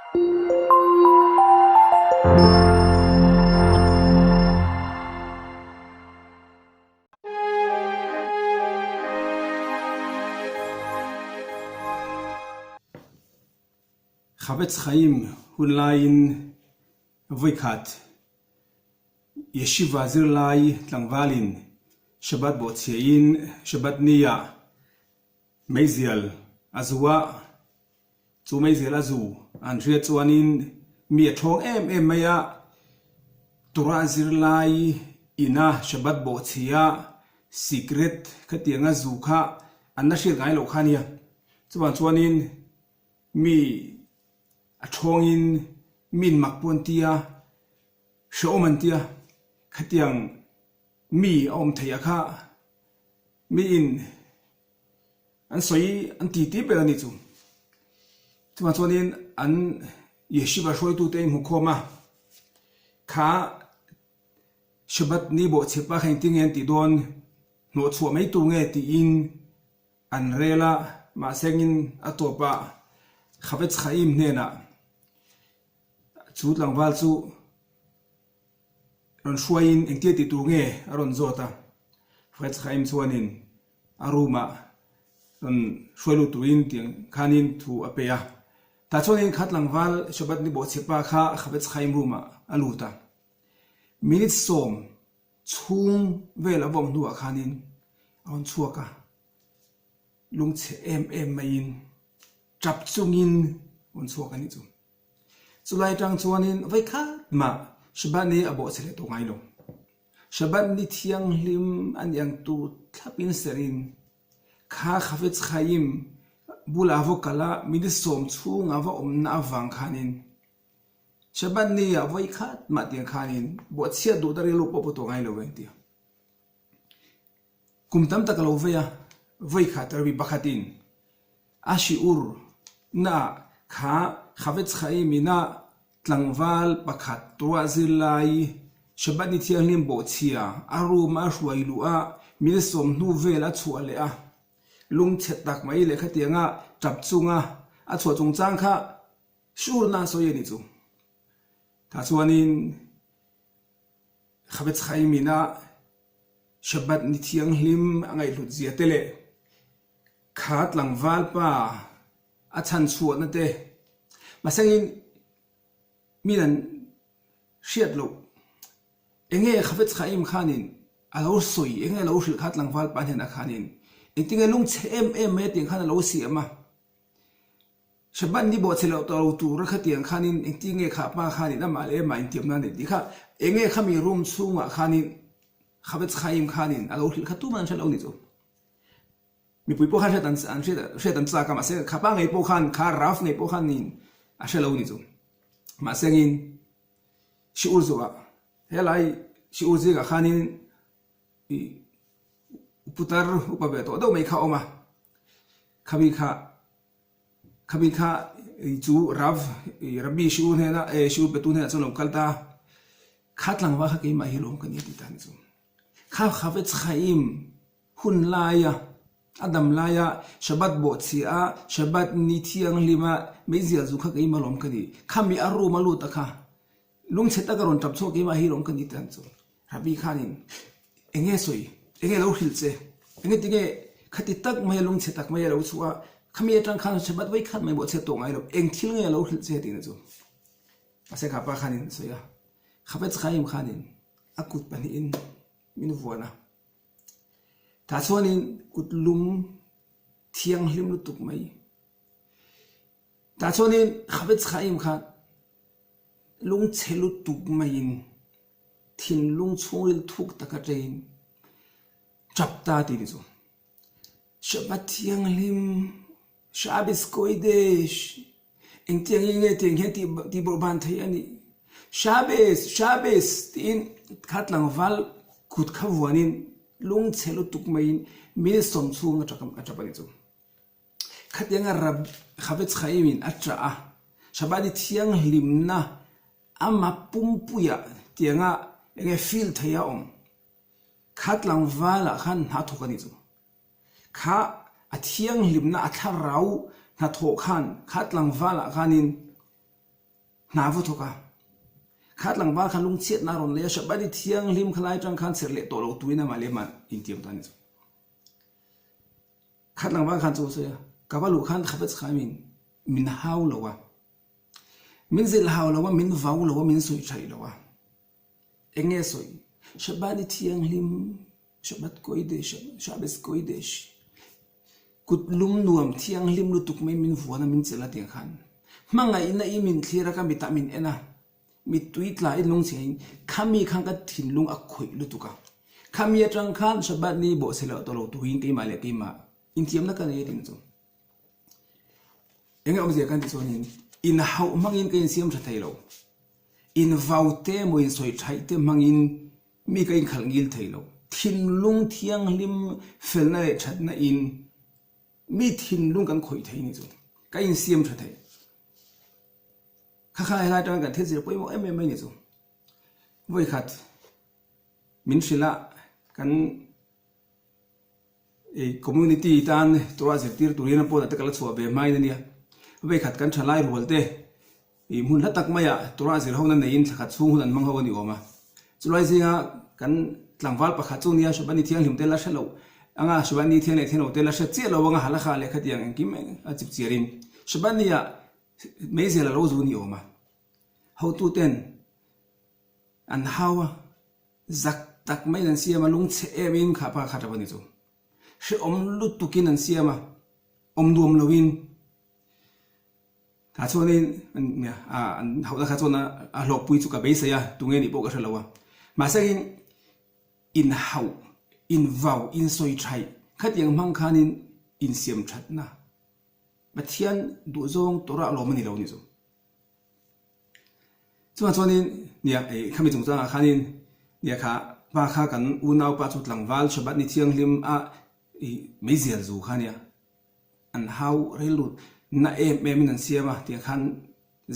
Chafetz Chaim hun laiin vawikhat Yeshiva zirlai tlangvalin Shabbat bawhchhiahin Shabbat ni-ah meizial a zu a, chu meizial a zu an hriat chuanin mi a thawng em em mai a, Torah zirlai ina Shabbat bawhchhia sikret khatianga zu kha an la hriat ngai loh kha a nia. Chuvang chuanin mi a thawngin min mak pawh an ti a, hrehawm an ti a, khatiang mi a awm theih a kha miin an sawi an ti ti ber a nih chu. Chuvang chuanin an Yeshiva hruaitute a inhmukhawm a, kha Shabbat ni bawhchhepa kha engtin nge an tih dawn, hnawhchhuah mai tur nge tiin An rel a, mahsengin a tawpah Chafetz Chaim hnenah chu tlangval chu rawn hruaiin engtia tih tur nge a rawn zawt a. Chafetz Chaim chuanin a room-ah rawn hruai lut turin tiang khanin thu a pe a. Tah chuanin kha tlangval Shabbat ni bawhchhepa kha Chafetz Chaim room-ah a lut a. Minute sawm Chhung vel a vawm hnuah khanin a rawn chhuak a, lungchhe em em maiin tap chungin a rawn chhuak a nih chu. Chulai atang chuanin vawikhat mah Shabbat ni a bawhchhe leh tawh ngai lo. Shabbat ni thianghlim a ni ang tur thlapin serin kha Chafetz Chaim bulah va kal a, minute sawm chhunga va awmna avang khanin Shabbat ni ah vawi khat mah tiang khanin bawhchhiat duh ta rilru pawh pu tawh ngai lo ve tia. Kum tam tak a lo vei a, vawi khat Rabbi pakhatin a shiur na kha Chafetz Chaim ina tlangval pakhat Torah zirlai Shabbat ni thianghlim bawhchhia a room a hruai luh a mil sawm hnu vel a chhuah leh a, lungchhe tak mai leh khatianga tap chunga a chhuah chungchang kha Surna sawi a nih chu. Tah chuanin Chafetz Chaim ina Shabbat ni thianghlim a ngaihhlut zia te leh kha tlangval pa a chhan chhuahna te mahsengin min an hriat loh. Enge Chafetz Chaim khanin a lo sawi, enge a lo hrilh kha tlangval pa hnenah khanin engtinge lungchhe em em mai a tih ang khan a lo siam a. Shabbat ni bawhchhe loh tawh lo tur a khatiang khanin engti nge kha pa khanin amah leh amah intiamna a neih tih kha enge khami room chhungah khanin Chafetz Chaim khanin a lo hrilh kha tuman an hre lo ni chu. Mipui pawh khan hriat an an hriat hriat an chak a mahse kha pa ngei pawh khan kha Rav ngei pawh khanin a hre lo ni chu. Mahse ngin Shiur zawhah helai Shiur zingah khanin ih putar upa ve tawh deuh mai kha a awm a khami kha Khami kha chu Rav Rabbi Shiur hnena eh Shiur petu hnenah chuan a lo kal ta a, kha tlangval kha keimah hi lawm ka ni a ti ta ni chu. Kha Chafetz Chaim hun laia a dam laia Shabbat bawhchhia a Shabbat ni thianghlima meizial zu kha keimah lawm ka ni. Khami a room a lut a kha Lungchhe taka rawn tap chhuak keimah hi lawm ka ni tan chu Rabbi khanin eng nge sawi, eng nge lo hrilh che, eng nge tinge khati tak maia lungchhe tak maia lo chhuah a, khami atang khan Shabbat vawi khat mai bawh chhiat tawh ngai lo, eng thil nge lo hrilh che tiin a chu mahse kha pa khanin a sawi a, Chafetz Chaim khanin a kut pahnihin min vuan a, tah chuanin kut lum thianghlim lutuk mai tah chuanin Chafetz Chaim khan Lungchhe lutuk maiin thinlung chhungril thuk taka ṭeiin ṭap ta tih ni chu. Shabbat thianghlim, Shabbos Kodesh, engtiang hi nge tiang hian tih bawrhban theih a nih? Shabbos, Shabbos tiin kha tlangval kut kha vuanin lungchhe lutuk maiin minute sawm chhung a ṭap a ni chu. Khatianga Rab Chafetz Chaim-in a ṭah a, Shabbat-i thianghlimna ama pumpuiah tianga eng nge feel thei a awm. Kha tlangvalah khan hna thawk a nih chu. Kha a thianghlimna a thlarau hnathawh khan kha tlangvalah khanin. Hna va thawk a. Kha tlangval khan lungchhiatna a rawn lei a, Shabbat hi thianghlim khalai atang khan serh leh tawh lo tuin amah leh amah intiam ta a ni chu. Kha tlangval khan chu a sawi a, ka va luh khan Chafetz Chaim-in min hau lo a, min zilh hau lo a, min vau lo a, min sawi thaih lo a. Eng nge sawi? Shabbat hi thianghlim, Shabbat Kodesh, Shabbos Kodesh, kut lum nuam thianghlim lutuk mai min vuan a, min chelh a tiang khan. Hmangaihna i min thlir a, ka mitah min en a, mittui tla in lungchhia in khami khan ka thinlung a khawih lutuk a. Khami atang khan Shabbat ni bawhchhe loh tawh lo tuin keimah leh keimah intiamna ka nei a tih na chu. Enge awmzia kan tih chuanin inhauh hmangin ka insiam tha thei lo. Invaute emaw insawi thaih te hmangin mi ka inkhalh ngil thei lo. Thinlung thianghlim felna leh thatna in mi thinlung kan khawih thei ni chu ka insiam tha thei. Kha kha helai atanga kan thil zir pawimawh em em mai ni chu. Vawikhat min hrilh a kan I community tan tura zirtir turin a pawnah te ka la chhuah ve hmain a nia. Vawikhat kan tha lai rual te i hmun hla tak maiah tura zir hona neiin thla khat chhung hun an hmang ho a ni awm a. Chulai zinga kan tlangval pakhat chu nia Shubhani thianghlim te la hre lo anga Shubhani thiang leh thiang lo te la hre chiah lo anga halakha lehkha tiang engkim a chip chiarin Shubhani-ah meizel a lo zu ni awm a. Hotuten an hau a. Zak tak maiin an siam a, lungchhe em in kha pa kha tap a ni chu. Hrehawm lutukin an siam a, awm nuam loin. Tah chuanin an hauhna kha chuan a hlawkpui chu ka beisei a, tunge nih pawh ka hre lo a. Mahse in inhauh, invau, insawi thaih khatiang hmang khanin insiam thatna Pathian duhzawng Torah lawm a ni lo ni chu. Chuvang chuanin nia ih khami chungchangah khanin nia kha pa kha kan unaupa chu tlangval Shabbat ni thianghlim a ih meizial zu kha nia an hau rilru na em em in an siam a tiang khan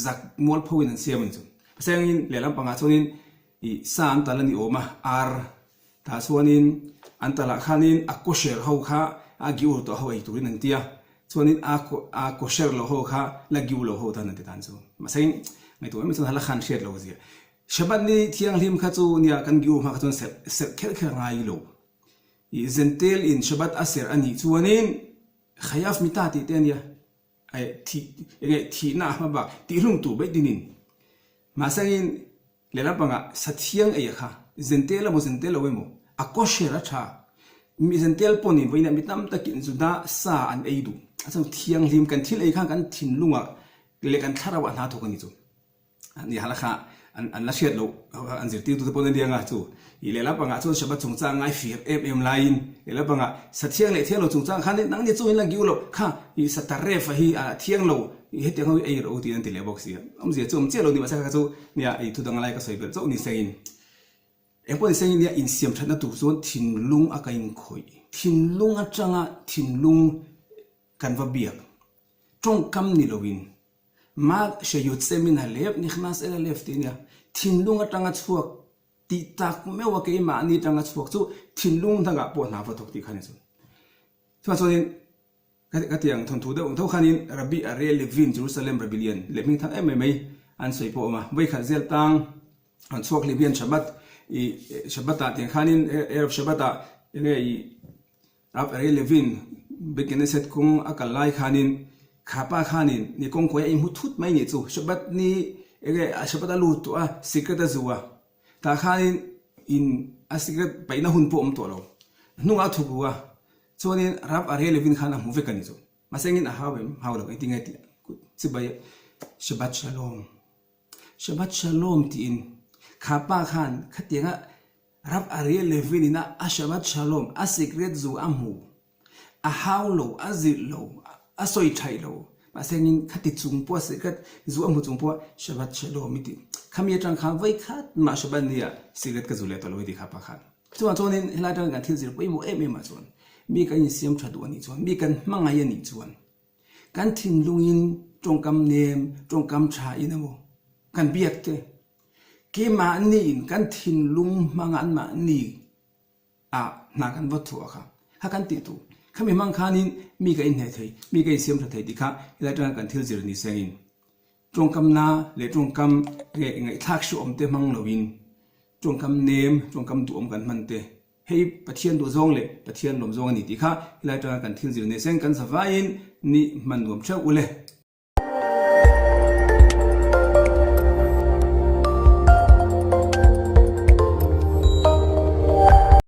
zak mualpho in an siam a ni chu. Pasengin lehlam pangah chuanin ih sa an tal a ni awm a ar Tah chuanin an talah khanin a kawhher ho kha a giur tawh ho ei turin an ti a, chuanin a a kawhher lo ho kha la giu lo ho tan an ti tan chu. Mahse ngaihtuah em chuan hala khan hriat lo zia. Shabbat ni thianghlim kha chu nia kan giur hma kha chuan serh serh kher kher a ngai lo. I Zentel in Shabbat a serh a nih chuanin Chayav Mita tih te a nia. Thih enge thihna a hma bak tihhlum tur beih dinin. Mahse Lehlam pangah sathiang ei a kha, zentel emaw zentel lo emaw, a kawhher a tha. Mi zentel pawh nih vawiinah mi tam takin Juda sa an ei duh. A chuan thianghlim kan thil ei khan kan thinlungah leh kan thlarauah hna thawk a ni chu. Ni hala kha an an la hriat loh an zirtirtu te pawh an riang a chu. I lehlam pangah chuan Shabbat chungchang ngai fir em em laiin lehlam pangah sathiang leh thiang lo chungchang khan nang ni chungin la giu lo kha i sataref a hi a thiang lo i hetiang ho hi ei rawh u tiin an ti leh bawk si a. Awmzia chu awm chiah lo ni mahse kha chu Nia, ei thu dang lai ka sawi belh chauh ni sengin. Eng pawh ni sengin nia, insiam thatna tur chuan thinlung a ka inkhawih. Thinlung atanga thinlung kan va biak. Tawngkam ni loin, Ma sheyutse min halev nikhnas el halev tih nia, thinlung atanga chhuak tih tak meuh a keimahni atanga chhuak chu thinlung dangah pawh hna va thawk tih kha ni chuan. Chuvang chuanin Ka ti ang thawnthu deuh ang tho khanin Rabbi Ariel Levin Jerusalem Rabbi lian leh hming thang em mai mai an sawi pawh a awm a. Vawikhat zel tang an chhuak hlip hian Shabbat i Shabbat ah tiang khanin Erev Shabbat ah enge i Rav Ariel Levin Beit Knesset kawng a kal lai khanin kha pa khanin ni kawngkawi a inhmu thut mai nih chu Shabbat ni enge Shabbat a lut tawh a secret a zu a tah khanin in a secret paihna hun pawh a awm tawh lo hnungah a thuk ru a Chuanin Rav Ariel Levin khan a hmu vek a ni chu. Mahse engin a hau em? Hau lo, engtin nge tih kut chibai Shabbat Shalom, Shabbat Shalom tiin kha pa khan khatianga Rav Ariel Levin in a Shabbat Shalom, a sikret zu a hmu, a hau lo, a zilh lo, a sawi thaih lo. Mahse engin khati chung pawh a sikret zu a hmu chung pawh Shabbat Shalom i ti. Khami atang khan vawikhat mah Shabbat ni ah sikret ka zu leh tawh lo i ti kha pa khan. Chuvang chuanin helai atanga kan thil zir pawimawh em em ah chuan mi kan insiam tha duh a nih chuan, mi kan hmangaih a nih chuan kan thinlungin tawngkam nem, tawngkam tha in emaw kan biak te keimahniin kan thinlung hmanga anmahni ah hna kan va thuah kha kha kan tih tur. Khami hmang khanin mi ka inhneh thei, mi ka insiam tha thei tih kha helai atanga kan thil zir ni sengin. Tawngkam na leh tawngkam nge ngaihthlak hrehawm te hmang loin tawngkam nem, tawngkam duhawm kan hman te hei Pathian duhzawng leh Pathian lawmzawng a ni tih kha helai atanga kan thil zir nei seng kan zavaiin ni hman nuam theuh ule.